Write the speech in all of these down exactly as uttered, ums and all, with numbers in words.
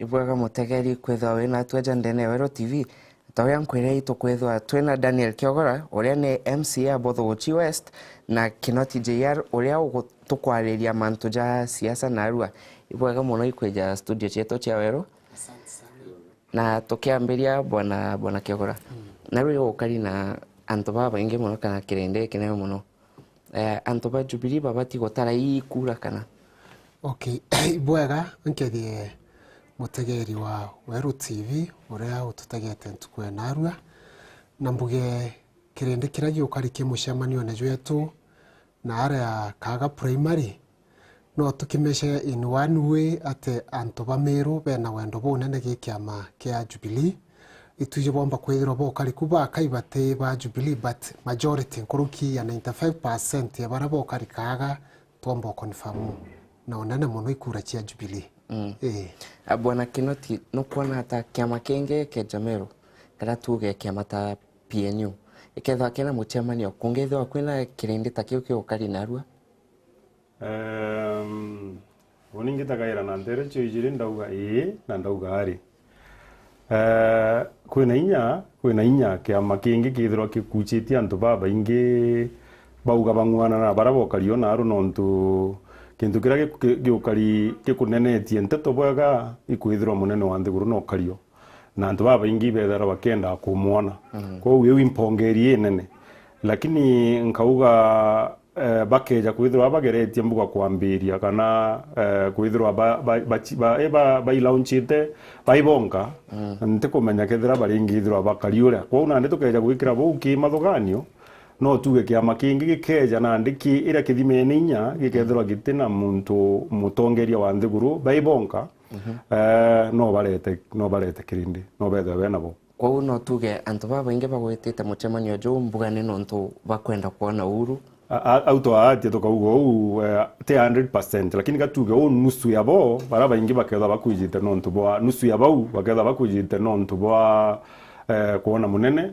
Ibwega mutegeri kwithirwa wi natwe ja ndene ya Weru T V. Ta uria nkwire, itukwithirwa twina Daniel Kiogora, uria ni M C A a Bothogochi West, na Kinoti J R, uria ugutukwariria mantu ja siasa narua. Ibwega muno ikwija studio cietu cia Weru. Asante sana. Na tukiambiria, bwana, bwana Kiogora, narua igukari na antu babaingi muno kana kirindi kinene muno. Eh, antu ba Jubilee babati gutara ii kura kana? Okay, ibwega, nkethie mutegeri wa Weru T V uria ututegete ntuku ya narua, na mbuge kirindi kiria giukari ki mucemanione jwetu na aria Kaga Primary, no tukimece in one way ati antu ba Meru bena wendo bunene gi kiama kia Jubilee. Itwiji bomba kwithirwa bokari ku bakai bati ba Jubilee, but majority, nkuruki ya ninety-five percent ya baria bokari Kaga, twomba confirm na unene muno ikura cia Jubilee. Mm. Ii. A, Bwana Kinoti, nukwona ata kiama kingi kia Jameru, kana tuge kiama ta P N U, ikethirwa kina mucemanio, kungethirwa kwina kirindi ta kiu kiukari narua? Ehm, uni ngitagaira na ntere cio ijiri, ndauga ii na ndauga ari. Eh, kwina inya, kwina inya kiama kingi kithirwa kikuchitie antu babaingi bauga bang'uana na baria bokari o naru, nontu kintu kiria giku-, gi-, giukari gikunenetie nteto bwega ikwithirwa munene wa nthiguru nokari o, na antu babaingi bethirwa bakienda kumwona. Mm. Kwou iu impongeria inene. Lakini nkauga, eh, bakeja kwithirwa bageretie mbuga kwambiria, kana, eh, kwithirwa ba, ba, ba, ba, eh, ba, bailaunchite baibonka, mm, ntikumenya kethira baringithirwa bakari uria. Kwou nandi tukeja gwikira bau ki mathuganio, no tuge kiama kingi gikeja nandi ki iria kithimene inya gikethirwa gitina muntu mutongeria wa nthiguru baibonka, mhm, eh, no barete, no barete kirindi, no bethirwe bena bo. Kwou no tuge antu babaingi bagwitite mucemanio juu mbuga ni nontu bakwenda kwona Uhuru? A-, a-, au twaatia tukauga uu, eh, ti hundred percent, lakini gatuge uu nusu ya bo, baria baingi bakethwa bakwijite nontu bwa, nusu ya bau bakethwa bakwijite nontu bwa, eh, kwona munene,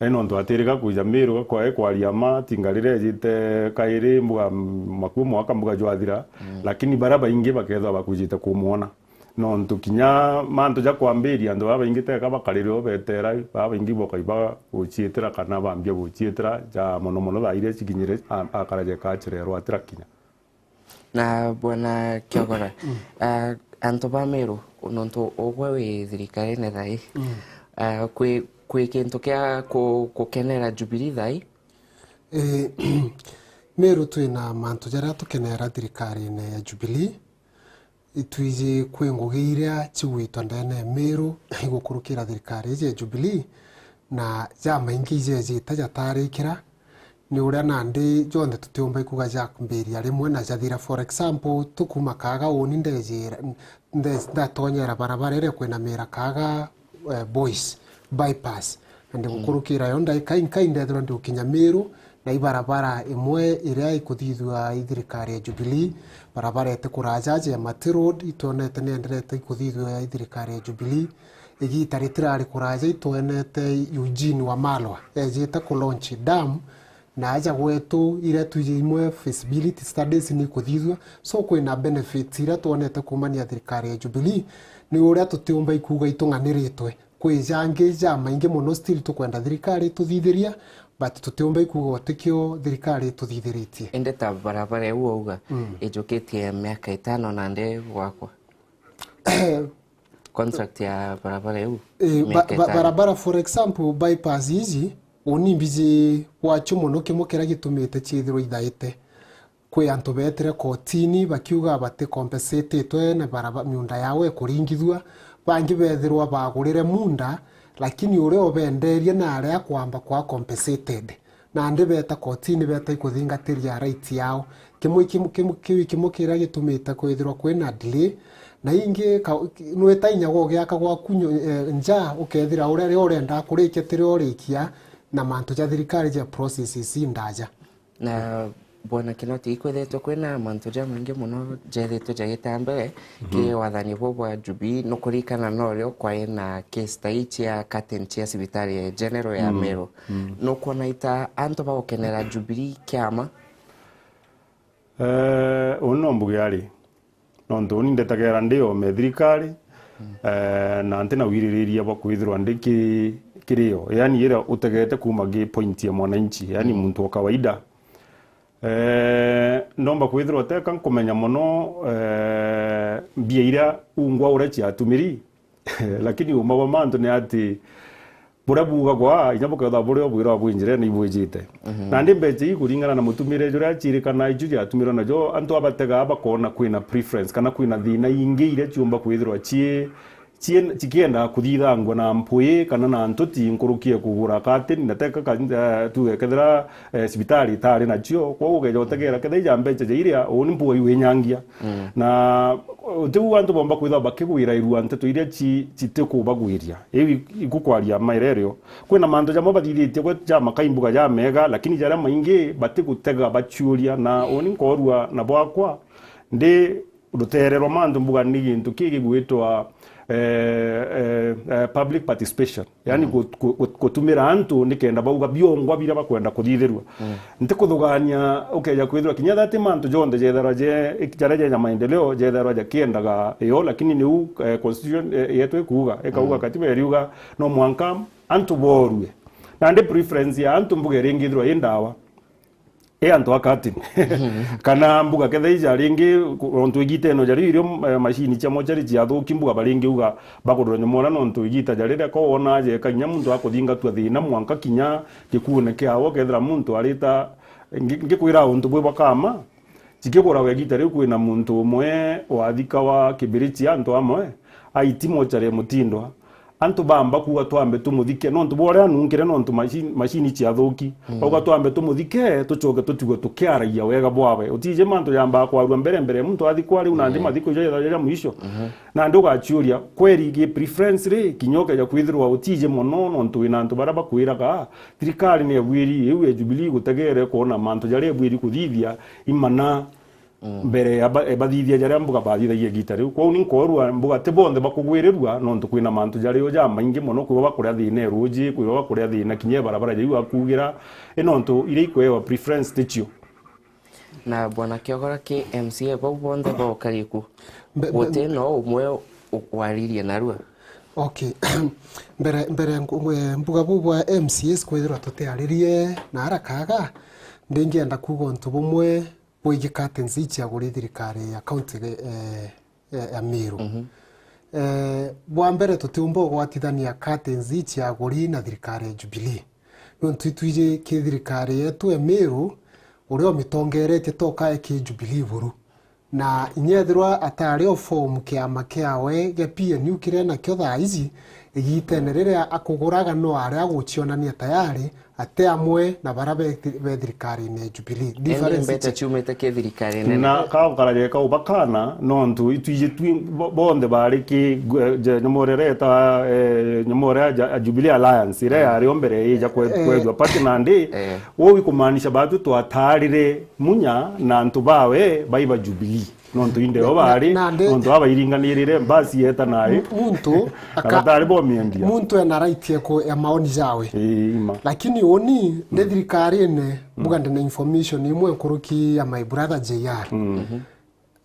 na nontu atirika kwija Miru gakwae kwaria ma, tinga riria ejite kairi mbuga, m-, makuu mwaka mbuga jwathira, mm, lakini baria baingi bakethwa bakwijite kumwona. Nontu kinya mantu ja kwambiria, antu babaingi teka bakarire o betera, babaingi bokai ba guciitira kana bambia guciitira, ja mono mono thaa iria cikinyire, a-, akara jeka acirerwa atirakinya. Na Bwana Kiogora, mm, ah, antu ba Meru, nontu ugwe wi thirikarine thaa ii, mm, ah, kwi, kwi kintu kia ku-, gukenera Jubilee thaa ii? Eh, Meru twina mantu jaria tukenera thirikarine ya Jubilee. Itwiji kwi ngugi iria cigwitwa ndene ya Miru igukurukira thirikari iji ya Jubilee, na jamaingi ijejite jatarikira, ni uria nandi jonthe tutiumba ikuga jambiria rimwe na jathira. For example, tukuma Kaga uni ndejira, nde-, ndatonyera barabara iria kwinamira Kaga, eh, Boys bypass, na ndigukurukira yo ndaika inkai ndethirwa ndigukinya Miru, na ibarabara imwe iria ikuthithua i thirikari ya Jubilee, barabara iti kuraja aja ya Mati Road, itwonete nienderete ikuthithua i thirikari ya Jubilee. Igita ritirari kuraja itwonete Eugene Wamalwa ejite ku launch dam, na aja gwetu iria twiji imwe feasibility studies ni ikuthithua. So kwina benefits iria twonete kumania thirikari ya Jubilee, ni uria tutiumba ikuga itung'aniritwe. Kwi jangi jamaingi mono still tukwenda thirikari ituthithiria, but tutiumba ikuga utikio thirikari ituthithiritie. Indi ta barabara iu wauga, mm, ijukitie miaka itano nandi gwakwa. Contract ya barabara iu, eh, ba-, miaka ba-, itano. Barabara, for example, bypass iji, uni mbiji gwacio mono, kimwe kiria gitumite ciithirwa ithaite. Kwi antu beetire kotini bakiuga bati compensatetwe na baraba-, miunda yao ikuringithua. Bangi beethirwa bagurire munda, lakini uria ubenderie na aria akwamba kwa compensated. Nandi beeta kotini, beeta ikuthingatiria right yao. Kimwe, kimwe, kimwe, kiu kimwe kiria gitumite kwithirwa kwina delay. Na ingi ka-, nwita inya gwa ugiaka gwaku nyo-, eh, nja, ukethira uria rio urenda kurikia tirio urikia, na mantu ja thirikari ja processes indaja. Na Bwana Kinoti, ikwithitwe kwina mantu jamaingi mono jethitwe jagita mbere, mhm, ki wathani buu bwa Jubilee. Nukuririkana norio kwai na case ta ii cia curtain cia cibitari ya General ya, mm, Meru. Mm. Nukwona ita antu bagukenera Jubilee kiama? Eh, uni no mbuge ari, nontu uni ndetagera ndi ome thirikari, Eh, na ntina wiririria bwa kwithirwa ndi ki-, kirio, yani iria utegete kuuma gi point ya mwananchi, yani muntu wa kawaida. Eh, ndomba kwithirwa teka nkumenya mono, eh, mbia iria ungwa uria ciatumiri, lakini uma bwa mantu ni ati buria bugagwa, inya bukethirwa buri o bwirwa bwi njirene ibwijite. Nandi mbecha ii kuringana na mutumire juria ciirikana icio ciatumirwe najo, antu abategaa bakona kwina preference kana kwina thina ingi iria ciumba kwithirwa cii, cii, cikienda kuthithangua na mpwi kana na ntuti nkuruki ya kugura katini na teka ka-, eh, tuge kethira, eh, cibitari itari nacio. Kwou ukeja utegera kethira ija mbecha ja iria, uu ni mpuga iwinyangia. Na utiu antu bomba kwithirwa bakigwirairua nteto iria ci-, citikubagwiria. Iu i-, ikukwaria mairereo. Kwina mantu jamwe bathithitie gwe jamakaimbuga jamega, lakini jaria maingi batigutega baciuria, na uni nkorua na bwakwa ndi rutere rwa mantu mbuga ni gintu ki gigwitwa, eh, eh, eh, public participation. Yani gu-, gu-, gu-, gutumira antu nikenda bauga biongwa biria bakwenda kuthithirua. Ntikuthugaania ukeja kwithirwa kinya thati mantu jonthe jetherwa je, jaria jenya maendeleo jetherwa jakiendaga io, lakini niu, eh, constitution, eh, yetu ikuuga, ikauga katiba iriuga no mwanka antu borue. Nandi preference ya antu mbuga iringithirwa i ndawa. I antu a cutting. Kana mbuga kethaija ringi, ku-, ontu igita ino jari irio, eh, machine cia mochari ciathuki, mbuga baringi uga bakugura nyomora nontu igita jari ria ko wona jeka kinya muntu akuthingatua thina mwanka kinya gikuune kiawe, kethira muntu arita, ngi-, ngikwira untu bwi bwa kama, cikiguragwa igita riu kwina muntu umwe wathika wa Kibiriti antu amwe, aiti mochari ya Mutindwa, antu bamba kuuga twambe tumuthike, nontu bwa uria anunkire, nontu macini, macini ciathuki. Bauga twambe tumuthike, tucoke tutigwe tukiaragia wega bwawe. Utiji mantu jambaga kwarua mbere mbere, muntu athikwa riu nandi mathiko ijo jethaja ja mwisho. Nandi ugaciuria, kweri gi preference ri, kinya ukeja kwithirwa utiji mono, nontu wina antu baria bakwiraga, "Ah, thirikari ni ebwiri, iu ya Jubilee igutegere kwona mantu jaria ebwiri kuthithia, imana." Mbere ya ba-, bathithia jaria mbuga bathithagia igita riu. Kwou ni nkorua mbuga ti bonthe bakugwirirua, nontu kwina mantu jario jamaingi mono, kwibo bakuria thina e ruuji, kwibo bakuria thina kinya e barabara jau akuugira, i nontu iria ikwewa preference ticio. Na Bwana Kiogora ki M C A bau bonthe baukari ku, Mbe-, mbe-, guti no umwe u-, waririe narua? Okay. Mbere, mbere ngu-, eh, mbuga buu bwa M C As kwithirwa tutiaririe na ara kaga, ndingienda kuuga untu bumwe bwiji curtains ici aguri thirikari ya county, eh, ya, ya Meru. Eh, bwa mbere tutiumba ugwatithania curtains ici aguri na thirikari ya Jubilee. Nontu itwiji ki thirikari yetu ya Meru, uria umitongeretie toka e ki Jubilee buru. Na inya ethirwa atari o form kiama kiawe gia P N U kiria nakio thaa ici, igitene riria akuguraga no ari agucionania tayari ati amwe na bara be thi-, be thirikarine ya Jubilee. Indi difference mbete ici ciumite ki thirikarine. Na kagukaraja kau bakana, nontu itwiji twi bo-, bonthe bari ki, eh, je-, nyomore iria eta, eh, nyomore ya ja-, Jubilee Alliance, iria yari o mbere ija kwe-, kwethua party nandi, eh, uu ikumaanisha batu twatarire Munya na antu bawe baiba Jubilee. Nontu inde o bari, na, nontu abairinganirire, mbasi yeta nayo. Muntu na aka-, batari bomiendia. Muntu ena right ya ku-, ya maoni jawe. Ii, ima. Lakini uni, ndi thirikarine, mbuga ndina information imwe nkuruki ya my brother J R.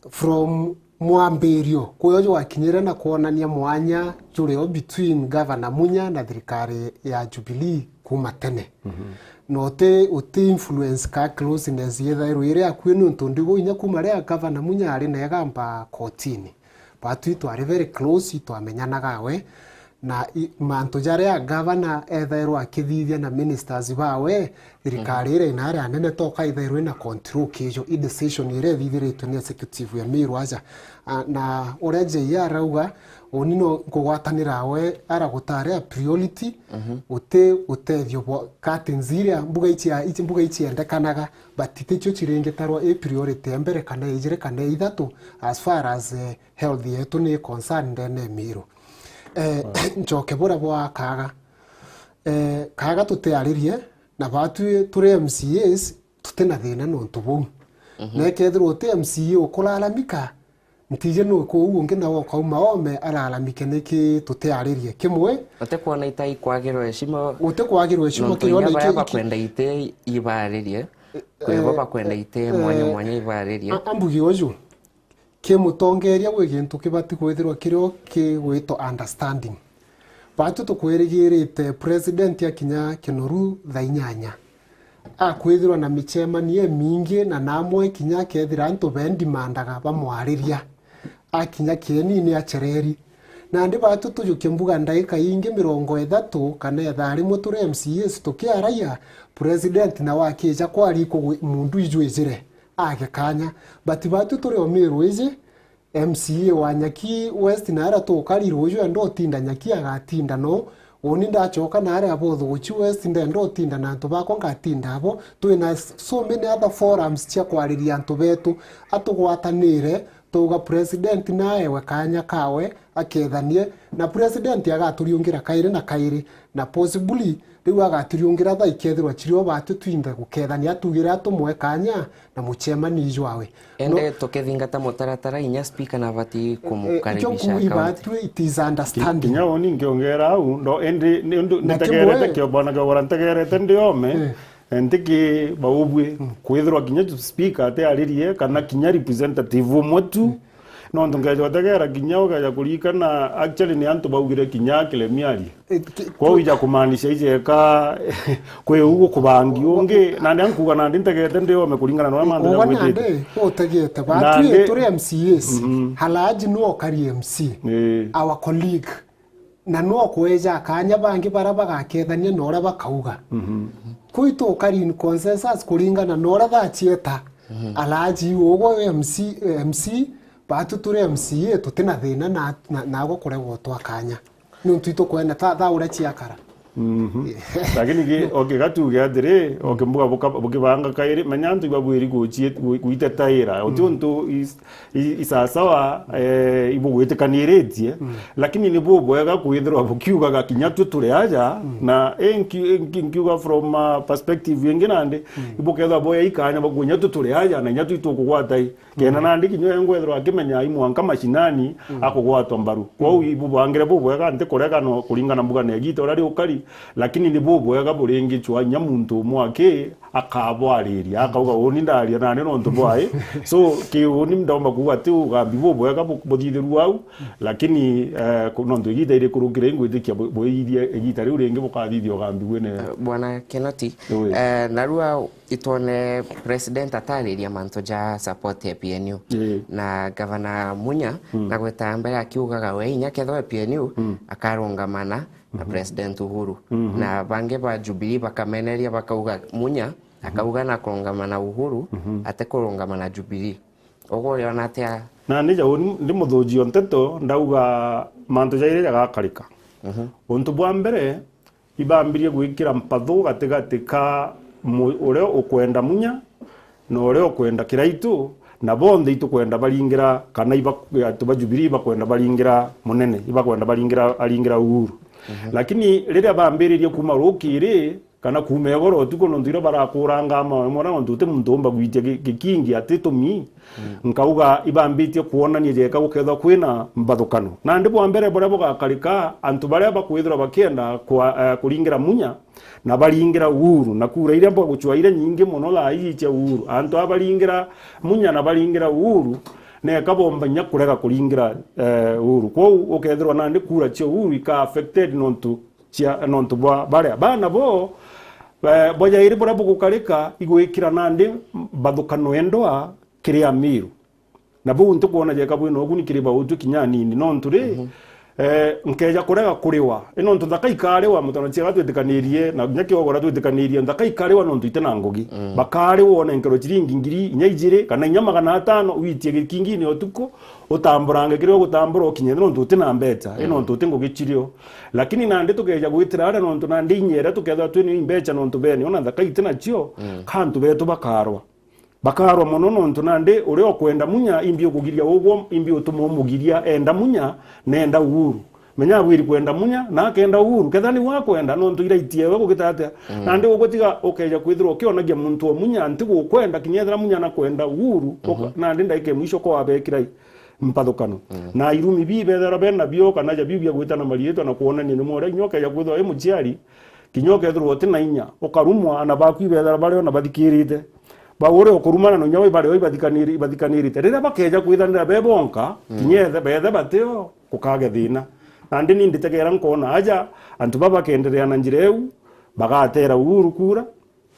From mwambirio, kuyo jwakinyire na kwonania mwanya juri o between Governor Munya na thirikari ya Jubilee kuma tene. Na uti, uti influence ka closeness yethairwo iri akui, niuntu ndigo inya kuma ria Governor Munya ari na egamba kotini. Batwi twari very close, itwamenyanaga we, na i, mantu jaria governor ethairwo akithithia na ministers bawe, thirikari iria inari anene toka ithairwo ina control kijo, i decision iria ithithiritwe ni executive ya Meru aja. A, na uria J R arauga, uni no nkugwatanira we ara gutari a priority, uti utethio bwa curtains iria mbuga ici, ici mbuga ici endekanaga, but ticio ciringitarwa i priority ya mbere kana ya ijiri kana ya ithatu as far as, eh, health yetu ni concern ndene ya Meru. Eh, ncoke buria bwa kaga. Eh, kaga tutiaririe, na batwi turi M C As, tuti na thina nontu buu. Na ikethirwa uti M C A ukulalamika, ntiji nu kuu ungi nawe ukauma ome alalamike niki tutiaririe. Kimwe, utikwona itai kwagirwa heshima, utikwagirwa heshima nontu kiria inya baria bakwenda ite ibaririe, kwibo bakwenda ite mwanya mwanya ibaririe. A-, ambugi uju, Ki mutongeria gwi gintu kibati kwithirwa kirio kigwitwa understanding. Baatu tukwirigirite president akinya Kinoru thaa inyanya, akwithirwa na micemanio imingi, na namwe kinya akethira antu bendimandaga bamwariria, akinya kienini acereri. Nandi baatu tujukie mbuga ndaika ingi mirongo ithatu kana ithaa rimwe turi M C As tukiaraia, president nawe akija kwaria ikugwi-, mundu ijwijire age kanya. But baatu turi o Meru iji, M C A wa Nyaki West na aria tukari ruuju enda utinda Nyaki agatinda no. Uni ndacoka na aria Bothuguchi West ndenda utinda na antu bakwa ngatinda abo. Twina so many other forums cia kwariria antu betu. Atugwatanire, tuuga president naewe kanya kawe akethanie, na president agaturiungira kairi na kairi, na possibly riu agaturiungira thaa ikethirwa cirio baatu twinthe gukethania, atugire atumwe kanya na mucemanio jwawe. Ende tukithingata mutaratara inya speaker nabati kumukaribisha county. Ibatwi it is understanding. Kinya uni nkiongera au, ndo, indi, ni undu na ntegerete kimwe kio bwana kiogora ntegerete ndiome, eh, ntiki baubwi, kwithirwa kinya speaker atiaririe, kana kinya representative umwe tu, nontu nkeja utegera kinya ukeja kurikana, actually ni antu baugire kinya Kilemiari. Eh, ki-, kwou ija kumaanisha ijeka kwi ugu kubangi ungi, nandi ankuga nandi ntegete ndiome kuringana na uria mantu uga jagwitite. Nandi utegete, batwi nandi turi M C As, mhm, Halaji no kari M C, eh, our colleague, na no kweja akanya bangi bara bagakethania na uria bakauga. Mhm. Kuu itukari in consensus kuringana na uria thacieta. Mhm. Halaji ugo M C, M C, batu turi M C A tutina thina na, na, nago kuregwa utwa kanya. Niuntu itukwenda ta, ta uria ciakara. Mhm. Lakini ki, okay, gatuge atiri, okay, mbuga buka-, bukibanga kairi, menya antu ibabwiri guci-, gu-, guitetaira. Uti, mm, untu is-, i-, isasawa, eh, ibugwitikaniritie. Mm. Lakini ni bubwega kwithirwa bukiugaga kinya twi turi aja, mm, na, eh, nki-, nki-, nkiuga from a perspective ingi nandi, mm, ibukethirwa boya ikanya bakunya twi turi aja, na inya twi tukugwata i. Kenda, mm, nandi kinya uyu ngwethirwa akimenya i mwanka mashinani, mm, akugwatwa mbaru. Kwou, mm, ibubangire bubwega, ntikurega no kuringana mbuga na igita uria riukari, lakini ni bubwega buringicwa inya muntu umwe aki akabwariria, akauga, "Uni ndaria nani nontu bwai." So, ki uni ndomba kuuga ati ugambi bubwega bu-, buthithirua au, lakini, eh, ku-, nontu igita irikurukire, ingwitikia bu-, buithie igita riu ringi bukathithia ugambi bwine. Eh, Bwana Kinoti, ui, eh, narua itwone president atariria mantu ja support ya P N U. Ii. Na Gavana Munya, mm, na gweta mbere akiugaga we inya kethwa P N U, mm, akarungama na, na, mhm, President Uhuru. Mhm. Na bangi ba Jubilee bakameneria bakauga Munya, mhm, akauga na kurungama na Uhuru, mhm, ate kurungama na Jubilee. Ugu uriona atia? Na ni jau ni, ndi muthunjio nteto, ndauga mantu jairi jagakarika. Mhm. Untu bwa mbere, ibambirie gwikira mpathu gatigati ka mu-, uria ukwenda Munya na uria ukwenda Kiraitu, na bonthe itukwenda baringira, kana iba-, antu ba Jubilee ibakwenda baringira Munene, ibakwenda baringira, aringira Uhuru. Mhm. Lakini riria bambiririe kuuma rukiri, kana kuuma igoro utuku, nontu iria barakuranga mawe mona, nontu uti muntu umba gwitia gi-, gikingi ati tumi, mm, nkauga ibambitie kwonania jeka gukethwa kwina mbathukano. Nandi bwa mbere buria bugakarika, antu baria bakwithirwa bakienda kwa, eh, kuringira Munya na baringira Uhuru, na kura iria mbagucwa iria nyingi mono thaa iji cia Uhuru, antu aba baringira Munya na baringira Uhuru, neka bomba inya kurega kuringira, eh, Uhuru. Kwou ukethirwa nandi kura cia Uhuru ika affected nontu cia, nontu bwa baria. Bana bo, eh, bwa jairi buria bugukarika igwikira nandi mbathukano endwa kiri Amiru. Na buu ntikwona jeka bwina uguni kiri bautwi kinya anini. Nontu ri, mhm, eh, nkeja kurega kuriwa. I nontu nthaka ikariwa, mutano ciaga twitikanirie, na kinya kiogora twitikanirie, nthaka ikariwa nontu iti na ngugi. Mm. Bakariwa one nkero ciringi ngiri inya ijiri, kana inya magana atano, witie gikingine utuku, utamburange kiria ugutambura ukinye, nontu uti na mbeca, i, mm, nontu uti ngugi cirio. Lakini nandi tukeja gwitira aria, nontu nandi inya iria tukethirwa twina imbeca nontu bene, ona nthaka iti nacio, mm, ka antu betu bakarwa. Bakarwa mono, nontu nandi uria ukwenda Munya imbi ukugiria ugwo, imbi utuma umugiria enda Munya, na enda Uhuru. Menya abwiri kwenda Munya, na akenda Uhuru. Ketha niwe akwenda, nontu ira itiewe gugita atia. Mm. Nandi ugutiga ukeja kwithirwa ukionagia muntu o Munya, nti gukwenda, kinya ethira Munya na kwenda Uhuru, uka-, mhm, nandi ndaika ya mwisho ko abekira i-, mpathukano. Mm. Na irumi bii bethera bena bio, kana ja biu bia gwitana mariitwa na kwonania ni mwe uria, kinya ukeja kwithirwa wi muciari, kinya ukethirwa uti na inya, ukarumwa, ana baku ibethera bario na bathikirite. Ba uria ukurumana na inya we bari o ibathikaniri-, ibathikanirite. Riria bakeja kwithanira be bonka, kinya ethe, bethe batio, gukage thina. Nandi ni nditegera nkona aja, antu baba bakenderea na njira iu, bagatera Uhuru kura,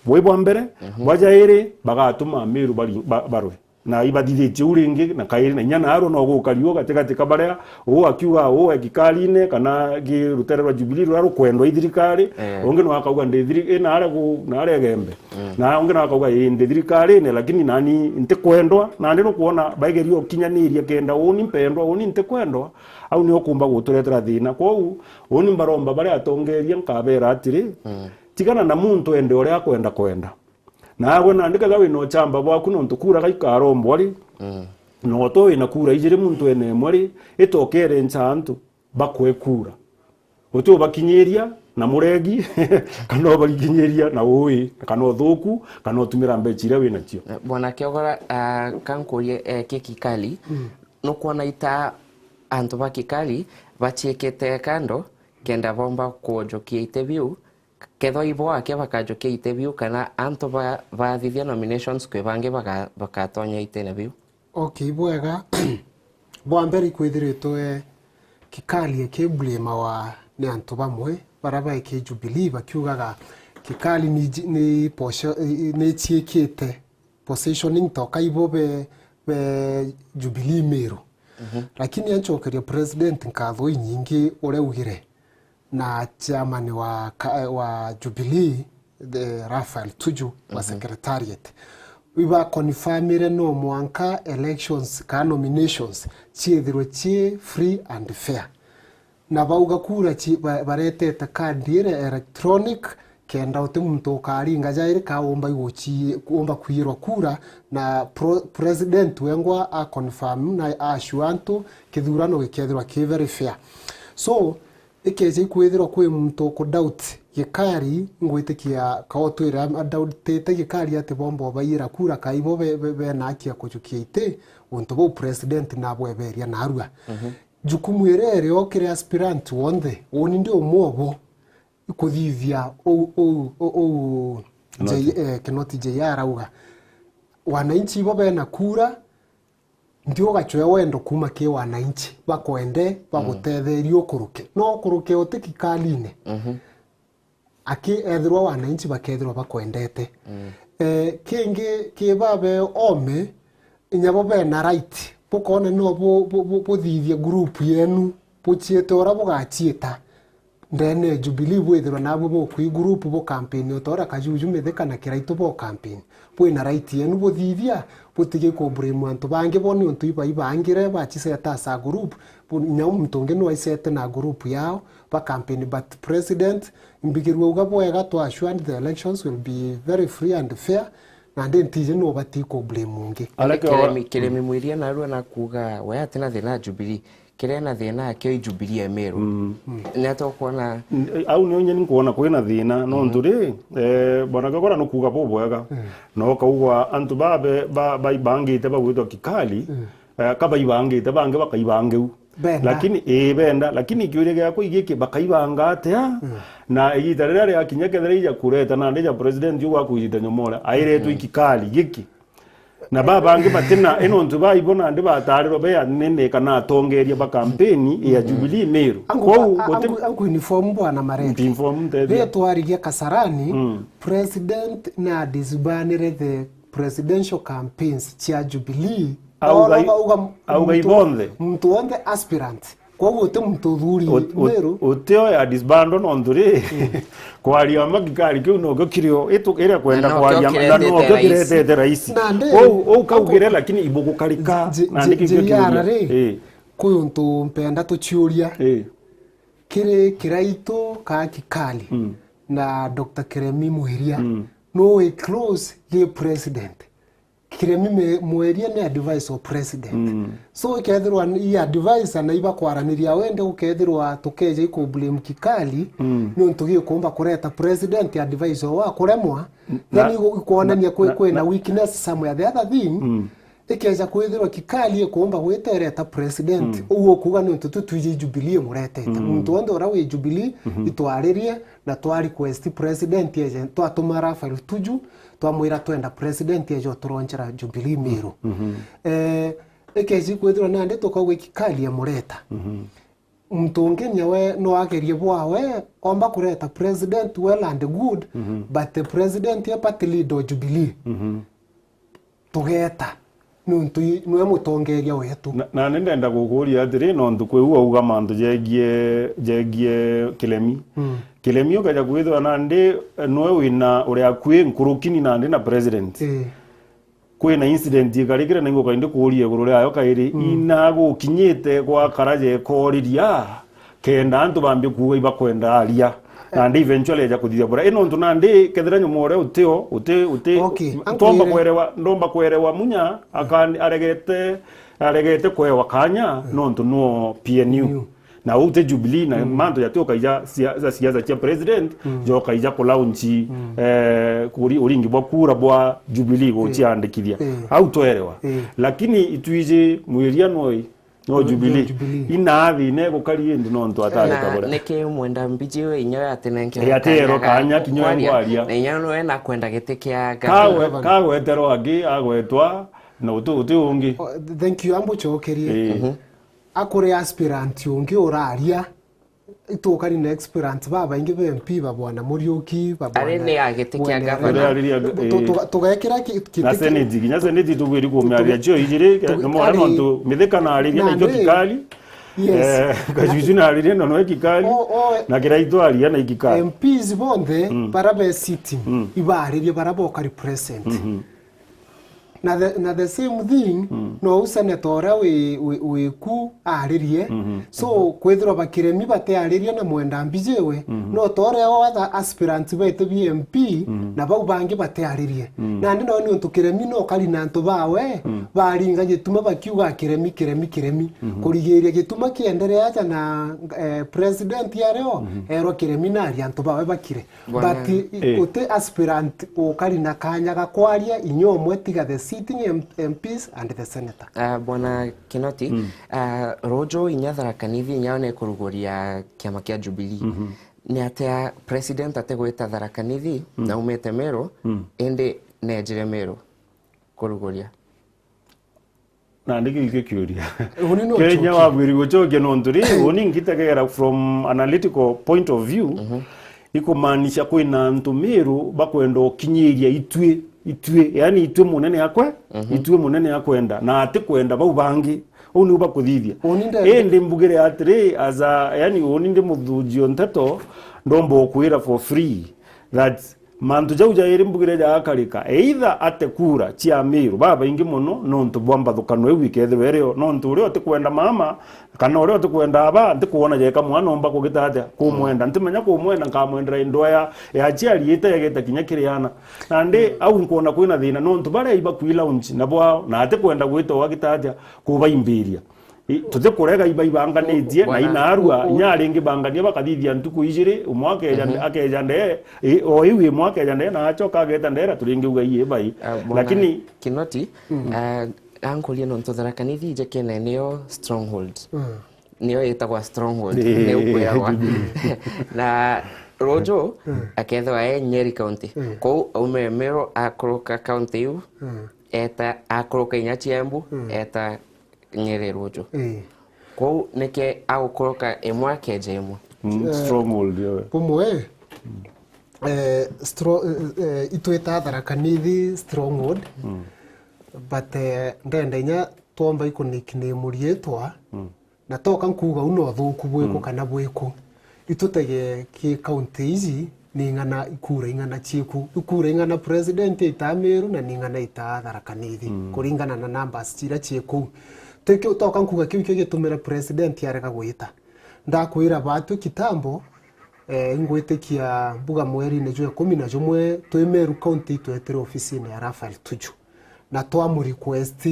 bwi bwa mbere, bwa jairi, bagatuma Meru bari-, ba-, barwe. Na ibathithitie u ringi, na kairi, na inya naarua no gukariua gatigati ka baria, uu akiuga uu e gikarine, kana gi rutere rwa Jubilee ruria rukwendwa i thirikari, ungi no akauga ndi thiri-, i naria gu-, naria Igembe. Na ungi no akauga, ii, ndi thirikarine, lakini nani ntikwendwa, nandi nukwona baigeria ukinyaniria kenda uni mpendwa, uni ntikwendwa, au nio kumba guturetera thina. Kwou, uni mbaromba baria atongeria nkabera atiri, tigana na muntu ende uria akwenda kwenda. Naagwe nandi ketha wina uchamba bwaku nontu kura gaikarombwa ri, na uto wina kura ijiri muntu ene imwe ri, itokerenca antu bakwe kura. Uti ubakinyiria na muregi, kana ubakinyiria na ui, kana uthuku, kana utumira mbecha iria winacio. Eh, Bwana Kiogora, ah, kankurie, eh, ki Kikali, nukwona ita antu ba Kikali bachiikite kando kenda bomba kujukia ite biu, kethwa ibo ake bakajukia ite biu, kana antu ba-, bathithia nominations kwi bangi baka-, bakatonya itene biu? Okay, bwega. Bwa mbere, ikwithiritwe Kikali akiblamawa ni antu bamwe baria bai ki Jubilee, bakiugaga Kikali ni ji-, ni posho-, ni chiikite positioning toka ibo be, be Jubilee Meru. Lakini anchokeria president nkatho inyingi uria augire, na chairman wa ka-, wa Jubilee, the Raphael Tuju wa secretariat, ibaconfirmire no mwanka elections kana nominations chiithirwe chi free and fair. Na bauga kura chi-, ba-, baretete kandi iria electronic, kenda uti muntu ukaringa jairi ka umba iguchi-, umba kwiyirwa kura, na pro-, president wengwa a confirm na a assure antu kithurano gikethirwa ki very fair. So, ikeja ikwithirwa kwi muntu uku doubt Gikari, ngwitikia ka utwire a-, a doubtite Gikari ati bomba ubaiyira kura, ka ibo be-, be-, bena haki ya kujukia iti, untu buu president nabweberia narua. Jukumu iria irio kiri aspirant wonthe, uni ndi umwe obo, ikuthithia uu, uu, uu, uu, Kinoti. J-, eh, Kinoti J R arauga. Wananchi ibo bena kura, ndio ugachwea wendo kuma ki wananchi, bakwende, bagutetherie ukuruke. No ukuruke uti Kikaline. Aki ethirwa wananchi bakethirwa bakwendete. Eh, kingi ki babe ome, inya bo bena right, bukona no bu-, bu-, bu-, buthithie group yenu, buchiite uria bugachiita ndene ya Jubilee, bwithirwa nabu bukwi group bu campaign, o ta uria Kajuju, Mithika na Kiraitu bo campaign. Bwina right yenu buthithia, butige ku blame antu bangi bo niuntu iba ibangire, bachiseta as a group, bu-, inya muntu ungi no aisete na group yao, ba campaign, but president, imbigirua uga bwega, to assure the elections will be very free and fair, nandi ntiji no ubati ku blame ungi. Areke Kiremi, Kiremi Mwiria narua nakuga we atina thina na Jubilee, kiria na thina akio i Jubilee ya Meru. Ni atia ukwona? N-, au nio nyeni nkwona kwina thina, nontu ri, eh, Bwana Kagora nukuga bubwega, na ukaugwa antu babe, ba-, baibangite bagwitwa Kikali, eh, ka baibangite, bangi bakaibangeu. Benda. Lakini, ii, benda. Lakini kiuria giakwa igiki, bakaibanga atia? Na igita riria riakinya, kethira ija kureta nandi ja president uu wa kujita nyomora, airetwe ikikari giki. Na ba bangi batina, ino ntu baibo nandi batarirwe be anene kana atongeria ba kampeni ya Jubilee Meru. Angu-, Kwou a-, guti- angu-, angu inform Bwana Marete. Inform, nteithia. Riria twarigia Kasarani, president na disbanire the presidential campaigns cia Jubilee. Auga i-, Oro bauga m-, auga muntu, ibonthe. Muntu wonthe aspirant. Koguo uti muntu uthuri Ut-, ut-, Meru. Uti oya disband nontu ri, kwaria ma gikari kiu nokio kirio, itu-, iria kwenda Na nokio kwaria ma-, na kiretete nokio rais. Kiretete rais. Nandi, Kou, ou kaugire, lakini ibugukarika. J-, Nandi J-, kiu J R kiuria. Ri, Eh. Kwi untu mpenda tuchiuria. Eh. Kiri Kiraitu ka Kikali Mm. na Doctor Kiremi Mwiria. Mm. No we close gi president. Kiremi me-, Mweria ni advisor president. Mm. So, ikethirwa ni advisor na ibakwaraniria wende, gukethirwa tukeja iku blame Kikali, Mm. niuntu gikumba kureta president advisor wa kuremwa, Na, then igu-, ikwonania na, kwi-, na, kwina na, weakness somewhere. The other thing, Mm. Ikeja kwithirwa Kikali ikuumba gwita ireta president, mm, uu ukuuga ni untu tu twiji Jubilee imuretete. Mm. Muntu wonthe uria wi Jubilee, mhm, itwaririe na twa request president eje, twatuma Raphael Tuju, twamwira twenda president eje uturonchera Jubilee Meru. Mhm. Eh, ikeji kwithirwa nandi tukauga Kikali amureta. Mhm. Muntu ungi nyawe no agerie bwawe, omba kureta president, well and good, mhm, but the president e party leader o Jubilee. Mhm. Tugeta, niuntu i-, niwe mutongeria wetu. Na, na ni ndenda gukuria atiri, nontu kwi u auga mantu jegie, jegie Kiremi. Mm. Kiremi ukeja kwithirwa nandi, eh, niwe wina uria akui nkurukini nandi na president. Ii. Kwina incident ikarikire na inguka indi kuuria iguru riayo kairi, mm, ina gukinyite gwa karaja ikoriria, kenda antu bambi kuuga ibakwenda aria. Nandi eventually eja kuthithia bura. Ino ntu nandi kethira nyuma uria utio, uti, uti, okay, ndomba kwerewa, ndomba kwerewa Munya, akani, aregete, aregete kwewa kanya, mm, nontu nuo P N U. P N U. Na uu ti Jubilee, na, mm, mantu jati ukaija sia-, za siasa cia president, mm, jokaija kulaunchi, mm, eh, kuri-, uringi bwa kura bwa Jubilee, eh, guciandikithia. Eh. Au twerewa. Eh. Lakini itwiji mwiria noi, no, no Jubilee. Jubilee. Ina thina igukari indi nontu atareta bura. Niki mwenda mbiji we inya we atinenkerwa, eh, aterwa kanya ga kanya kinya kwaria, ngwaria. Na inya we nakwenda giti kia gavana. Kagwe-, kagweterwa angi, agwetwa, na uti, uti ungi. Oh, thank you, ambucokerie. Eh. Mhm. Akuri aspirant ungi uraria, itukari na aspirant babaingi ba M P, ba Bwana Muriuki, ba Bwana, ari ni a giti kia Bwana, gavana. Uria ariria, tu-, eh, tu-, tugekira ki-, ki-, na ki-, senate, kinya senate tugwiri kumiaria cio ijiri, tu-, ni mwana ari nontu Mithika na ariria na ikio nandi, Kikali. Yes. Eh, Gacucu na ariria na noe Kikali. O, o, na Kiraitu aria na Kikali. M Ps bonthe, mm, bara be sitting, mm, ibaaririe bara bokari present. Mhm. Na the, na the same thing, mm, no u senator uria wi, wi, wi ku aaririe. Mhm. So, mhm, kwithirwa ba Kiremi batiaririe na mwenda mbiji we, mhm, no ta uria other aspirants baitu ba M P, mhm, na bau bangi batiaririe. Mm. Nandi no niuntu Kiremi no kari na antu bawe, mm, baringa gituma bakiuga Kiremi, Kiremi, Kiremi. Mhm. Kurigiria gituma kienderea aja na, eh, president ario, mhm, erwa Kiremi nari antu bawe bakire. Bwana, but i-, eh, uti aspirant ukari na kanya ga kwaria inya umwe tiga the sitting M-, M Ps and the senator. Ah, Bwana Kinoti, mm, ah, ruju inya Tharaka Nithi inya one kuruguria kiama kia Jubilee. Mhm. Ni atia president ategwita Tharaka Nithi, mm, na umite Meru, mm, indi nejire Meru kuruguria? Nandi kiu ikio kiuria. Uni no Kenya ucokie. Wabwiri gucokia nontu ri, uni ngitegera from analytical point of view, mhm, ikumaanisha kwina antu Meru bakwenda ukinyiria itwi, itwi, yani itwi munene akwe, mhm, itwi munene akwenda, na atikwenda bau bangi. Uu niu bakuthithia. Uni nde- Indi mbugire atiri, as a, yani uni ndi muthunjio nteto, ndomba ukwira for free that mantu jau jairi mbugire jagakarika, either ate kura cia Meru babaingi mono nontu bwa mbathukano iu ikethirwa irio, nontu uria utikwenda mama kana uria utikwenda aba, ntikwona jeka mwana omba kugita atia kumwenda. Mm. Ntimenya kumwenda, nkamwendera indwa ya, ya aciari ite yegete kinya kiri ana. Nandi, mm, au nkwona kwina thina, nontu baria ibakwii launch na bwao, na atikwenda gwita wagita atia kubaimbiria. I, tutikurega iba ibanganitie, eh, na bwana, inarua, u-, u-, inya ringi bangania bakathithia ntuku ijiri, umwe akeja, mhm, akeja ndee, i, o iu imwe akeja ndee, na acoka ageta ndee, na turingi uga ii bai. Ah, bwana. Lakini Kinoti, mm, ah, ankurie nontu Tharaka Nithi ije kene niyo stronghold. Mm. Niyo itagwa stronghold, eh, niu kwiragwa. Na ruju, mm, akethwa e Nyeri County. Mm. Kou aume Meru akuruka county iu, mm, eta akuruka inya Kiambu, mm, eta Nyeri ruju. Ii. Kwou niki agukuruka imwe akeja imwe? Mm, eh, stronghold, yeah. Bumwe, eh, stro-, eh, eh, itwita Tharaka Nithi stronghold, mm, but, eh, ndenda inya twomba iku nickname riitwa, mm, na toka nkuuga u no thuuku bwiku, mm, kana bwiku. Itutege ki county iji, ni ing'ana, ikura ing'ana cieku. Ikura ing'ana president aitaa Meru na ni ing'ana aitaa Tharaka Nithi, mm, kuringana na numbers ciria cieku. Tikio toka nkuuga kiu kio gitumire president arega gwita. Ndakwira batwi kitambo, eh, ingwitikia mbuga mwerine jwa ikumi na jumwe twi Meru County itwetire ofisine ya Raphael Tuju. Na twamu request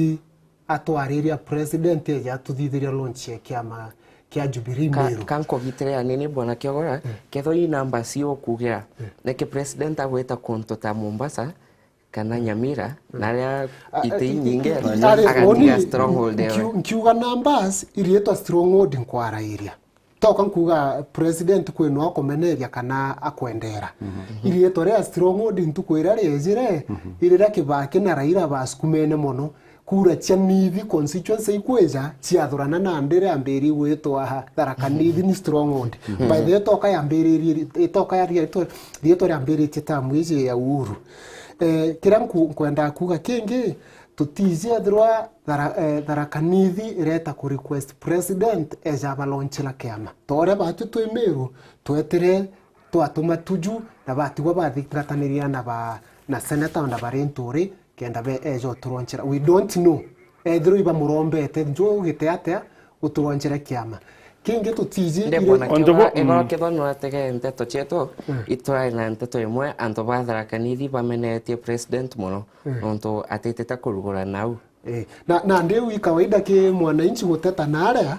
atwariria president eje atuthithiria launch ya kiama kia Jubilee Ka-, Meru. Ka nkugitire anini, Bwana Kiogora, mm, kethwa i numbers iu ukuugira, mm, niki president agwita kuntu ta Mombasa, kana Nyamira, na aria iti inyingi, agatiga stronghold ewe. Nkiuga numbers, iriitwa stronghold nkwarairia. Toka nkuga president kwi no akumeneria kana akwendera. Iriitwa ria stronghold ntuku iria riejire, iriria Kibaki na Raila basukumene mono. Kura cia Nithi constituency ikwija, ciathurana nandi riambiri gwitwa Tharaka Nithi ni stronghold. By the way, toka yambiririe, toka ya riitwa, riitwa riambiritie tamu iji ya Uhuru. Eh, kiria nku-, nkwenda kuuga kingi, tutiji ethirwa Thara-, eh, Tharaka Nithi ireta ku request president eja abalaunchira kiama. Ta uria batu twi Meru, twetire twatuma Tuju na batigwa bathingataniria na ba, na senator na ba Linturi, kenda be eja uturonchera. We don't know. Ethirwa ibamurombete, nju ugite atia uturonchere kiama? Kingi tutiji ire- Bwana Onto Kioga, bo- igoro kethwa nurategere nteto cietu, itwari na nteto imwe, antu ba Tharaka Nithi bamenetie president mono, nontu atitite kurugura nau. Eh, na, na ndiu i kawaida ki mwananchi guteta na aria,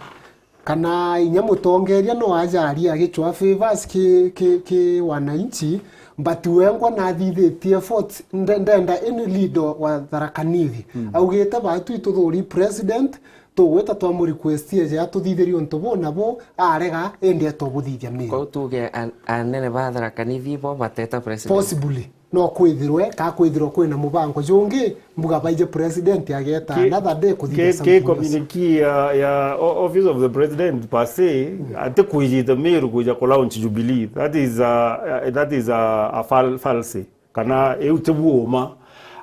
kana inya mutongeria no ajaria agicwa favors ki, ki, ki wananchi, but wengwa nathithitie efforts, nde-, ndenda any leader wa Tharaka Nithi. Augite, "Batu ituthuri president, tugwita twamurequest eje atuthithirie untu bu na bu, arega, indi etobuthithia Meru." Kwou tuge an-, anene ba Tharaka Nithi bo bateta president? Possibly. No kwithirwe, ka kwithirwa kwina mubango jungi, mbuga baije president ageta another day kuthithia ki, something else. Communique ya, ya o-, office of the president per se, atikwijite Meru kuja ku launch Jubilee. That is a, that is a, a fal-, false. Kana iu ti buuma.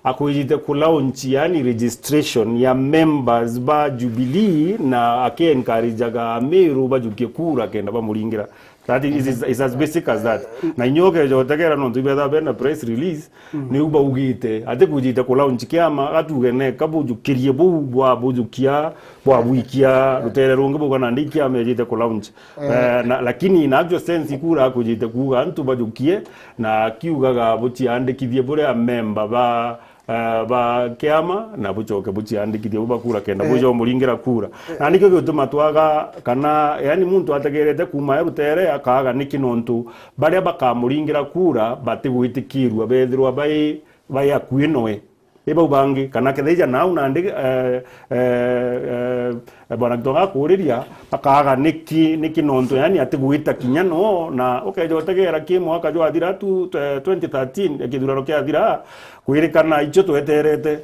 Akwijite ku launch, yani registration ya members ba Jubilee, na aki encourageaga Ameru bajukie kura kenda bamuringira. That is, is, is as basic as that. Na inya ukeja utegera nontu ibetha bena press release, niu baugite, atikujite ku launch kiama, gatuge neka bujukirie buu bwa bujukia, bwa bwikia rutere rungi buga nandi kiama ejite ku launch. Eh, na, lakini in actual sense, ikura akujite kuuga antu bajukie, na akiugaga buciandikithie buria memba ba, eh, ba kiama, na bucoke buciandikithie bu bakura kenda buja umuringira kura. Na nikio gituma twaga kana, yani, muntu ategerete kuuma e rutere akaaga niki, nontu baria bakamuringira kura batigwitikirua bethirwa bai, bai akui noe. I bau bangi, kana ketheija nau nandi, eh, eh, eh, Bwana Gitonga akuriria, akaaga niki, niki nontu, yani, atigwita kinya no, na ukeja utegera ki mwaka jwathira tu, eh, twenty thirteen, kithurano kiathira, kwirikana icio tweterete.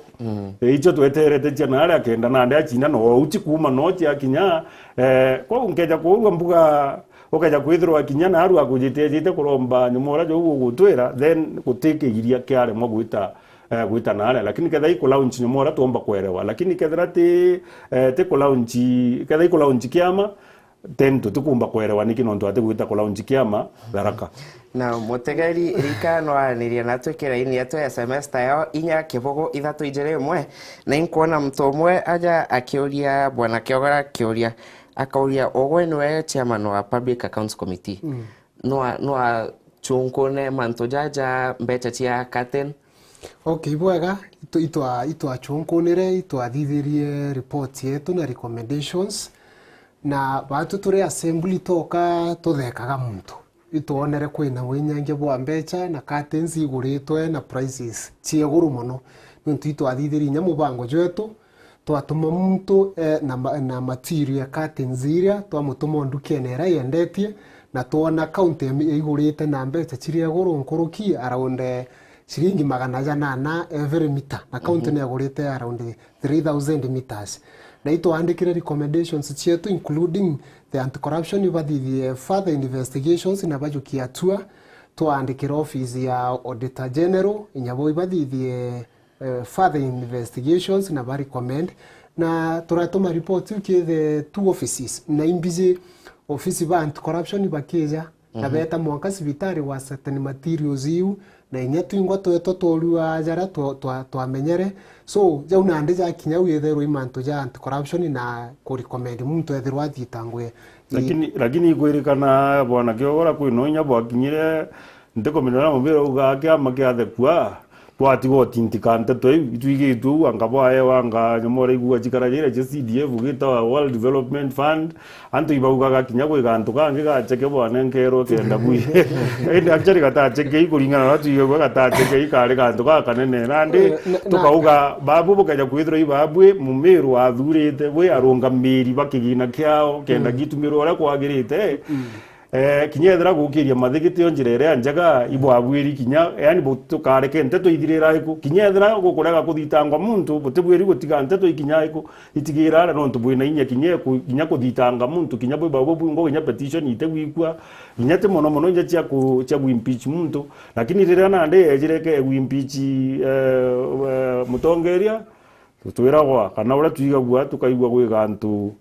Eh, icio tweterete cia nari akenda nandi acindana, o uci kuuma no ciakinya, eh, kwou nkeja kuurua mbuga, ukeja kwithirwa kinya naru akujite ejite kuromba nyuma uria jou ugutwira, then gutikigiria kiaremwa gwita eh, gwita naaria, lakini kethira iku launch nyuma uria tuomba kwerewa, lakini kethira ti, eh, ti ku launch, kethira iku launch kiama, then tutikumba kwerewa niki nontu ati gwita ku launch kiama Tharaka. Na mutegeri rika no aranirie na atwikira ini yetu ya S M S ta yao inya kibugu ithatu ijiri imwe, na inkwona muntu umwe aja akiuria Bwana Kiogora kiuria, akauria, ugwe niwe chairman wa Public Accounts Committee. Nwa, nwa chunkune mantu jaja mbecha cia curtain. Okay, bwega, itu-, itwa-, itwachunkunire, itwathithirie report yetu na recommendations, na batu turi assembly toka tuthekaga muntu. Itwonere kwina winyangia bwa mbecha na curtains iguritwe na prices cia iguru mono. Nontu itwathithirie inya mubango jwetu, twatuma muntu, eh, na ma-, na material ya curtains iria, twamutuma o ndukene iria yendetie, na twona county imi-, igurite na mbecha ciria iguru nkuruki around, eh, ciringi magana janana every meter, na county ni yagurite around three thousand meters. Na itwandikire recommendations cietu, including the anti-corruption, bathithie further investigations na bajukie hatua. Twandikire office ya Auditor General, inya bo ibathithie eh, further investigations na ba recommend, na turatuma report iu ki the two offices, na imbiji office ba anti corruption bakija na beta mwanka cibitari gwa certain materials iu, na inya twingwa twetwa tworua jara twa-, twa-, twamenyere. So jau nandi jakinya au itherwa i mantu ja anti corruption na ku recommend muntu ethirwa athitangwe. Lakini, lakini ikwirikana bwana Kiogora kwina inya bwakinyire, ntikumenya uria mubira uga kiama kiathekua, Bwatiga utintika nteto iu, itwigitue uu anga bwaewa anga nyomora igua cikara jira cia C D F gitawa World Development Fund, antu ibaugaga kinya gwi gantu kangi gacheke bwanenkerwe kenda bwi. Indi actually gatacheke i kuringana na twigagua gatacheke i kari gantu gakanene. Nandi Eh, na, na tukauga babu bukeja kwithirwa i babu mumiru athurite bwi arungamiri ba kigina kiao kenda Mm. gitumirwa uria kwagirite. Mm. Eh, kinya ethira gukiria mathi gitio njira iria njega, ibwabwiri kinya, yani, bu-, tukareke nteto ithirira iku. Kinya ethira gukurega kuthitangwa muntu, butibwiri gutiga nteto ikinya iku, itigira aria, nontu bwina inya kinya ku-, kinya kuthitanga muntu, kinya bwi bau bubungo, kinya petition itegwikua, kinya ti mono mono inya cia ku-, cia ku impeach muntu. Lakini riria nandi ejire ke ku impeach, eh, eh, mutongeria, Tutwiragwa, kana uria twigagua, tukaigua gwi gantu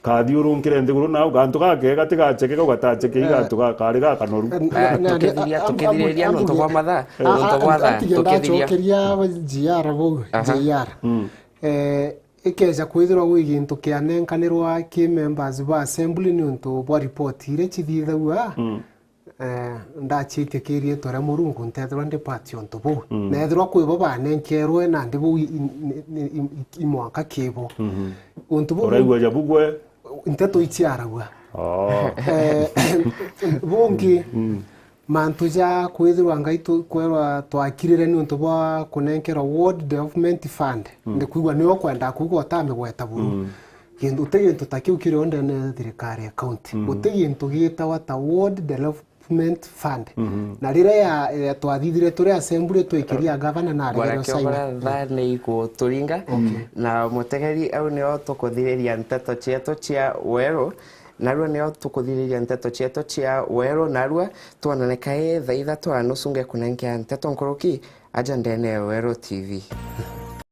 kathiurunkire nthiguru, nau gantu gakega tigacheke, kau gatacheke, i Eh. gantu gakari gakanoru. Na, na, na, Tukithiria, a, a, tukithiriria a, nontu bwa mathaa, a, a, nontu bwa a, thaa, tukithiria. Ndacokeria G R bau, Aha. G R. Mm. Eh, ikeja kwithirwa gwi gintu kianenkanirwa ki members ba assembly niuntu bwa report iria cithithagua, Mm. Eh, ndaciitia kiri riitwa ria Murungu, ntethirwa ndi part ya untu buu. Mm. Na ethirwa kwi bo banenkerwe, nandi buu i, i, i, i, i mwanka ki bo. Mhm. Untu buu Uraigua ja bugwe? Nteto iciaragua. Oh. Eh, bungi, Mm. mantu ja kwithirwa Ngai tu-, kwerwa twakirire niuntu bwa kunenkerwa Ward Development Fund. Mm. Ndikwigua nio kwenda kuuga utamigweta buru. Mm. Gintu, uti gintu ta kiu kiri o ndene ya thirikari ya county. Mhm. Uti gintu gitawa ta Ward Development Fund. Mhm. Na riria ya, ya twathithire turi assembly twikiria gavana na aregere Bwana usaina. Kiobora, thaa ni iguturinga. Okay. Na mutegeri, au nio tukuthiriria nteto cietu cia weru. Narua nio tukuthiriria nteto cietu cia weru. Narua twonane kai thaa ithatu na nusu ngekunenkia nteto nkuruki aja ndene ya Weru T V.